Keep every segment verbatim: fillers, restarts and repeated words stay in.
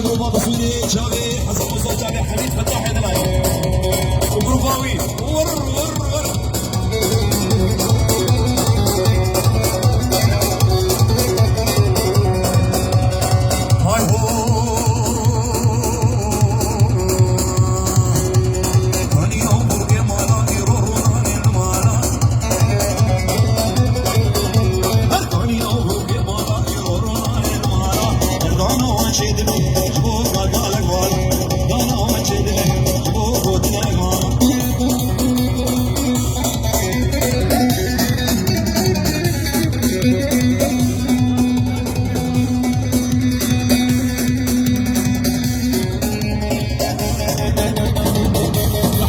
Gruba Bisûnê çavê Hesen Musa çavê Hemîd Fetahê dilay. Gruba wî. Wir, wir, wir. Hay ho. Taniya bûke mala îro ronanê li mala. Her taniya bûke mala îro ronanê li mala. Dana wan çêdibî ji bo galgalek wan. Dana wan çêdibî ji bo gotinek wan.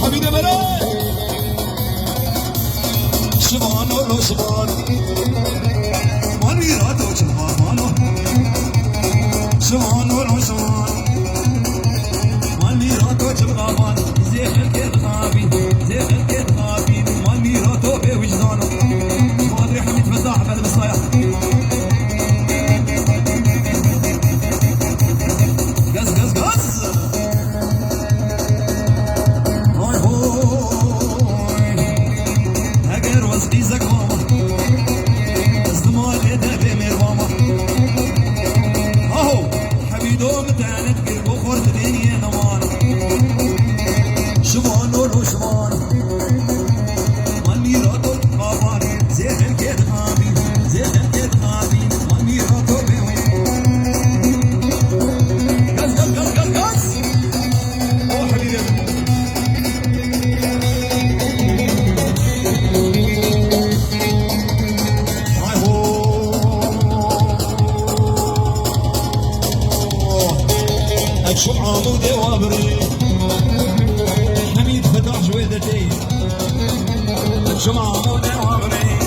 Hemîde bere. Şivan olo şivan. Manî rato çilmamano. Şivan olo şivan. Manî rato çilmamano. Zê xelkê dixabî. Zê xelkê dixabî. Manî rato bê wijdan. Madrê Hemîd Fetah, bel bisaya. Gaz, gaz, gaz. Hay hoy. Eger wez qîzek mama, ez di malê de bê mêr mama. Aho, Hemîdo min tenet kir, bo xort dêniyê nemana. Şivan olo şivan. Manî rato baban, zê xelkê dixabî, zê xelkê dixabî. Manî rato bê wê. Gaz, gaz, gaz, gaz, gaz. Oh, Hemîde. Ay ho. Ek şum amo dewa birê. Hemîd Fetah ji wê de tê. Ek şum amo dewa birê.